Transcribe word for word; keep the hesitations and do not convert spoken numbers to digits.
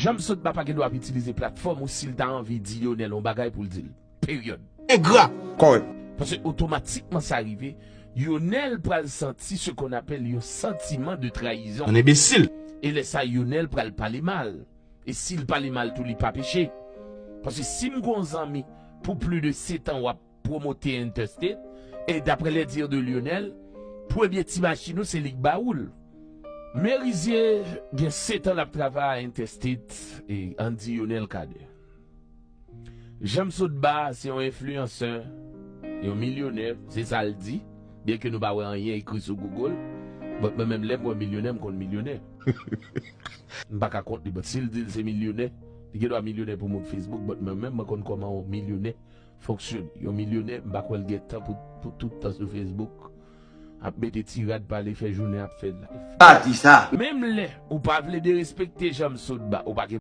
Janm Sotba pa gen dwa ap itilize platfòm ou si l ta anvi di Lionel yon bagay pou l di l. Peryòd. Engra. Kòrèk. Paske otomatikman sa rive, Lionel pral santi ce qu'on appelle yon santiman de trayizon. Yon enbesil. E lè sa Lionel pral pale mal. E si l pale mal tou li pa peche. Paske si m gon zanmi pou plis de sèt an w ap pwomote Interstate, e daprè les dires de Lionel, premye ti machin ou se li k ba ou l. Merizier gen sèt an l ap travay a Interstate e Andy Lionel Cadet. Janm Sotba se yon enfliyansè, yon milyonè, se sa l di, byen ke nou pa wè anyen ekri sou Google, but mwen menm lè m wè milyonè, m konn milyonè. M pa ka kont li, but si l di l se milyonè, li gen dwa milyonè pou moun Facebook, but mwen menm mwen konn kòman yon milyonè fonksyone. Yon milyonè, m pa kwè l gen tan pou, pou tout tan sou Facebook ap mete ti rad pale, fè jounen ap fè live. Pa di sa. Menm lè ou pa vle derespekte Janm Sotba, ou pa gen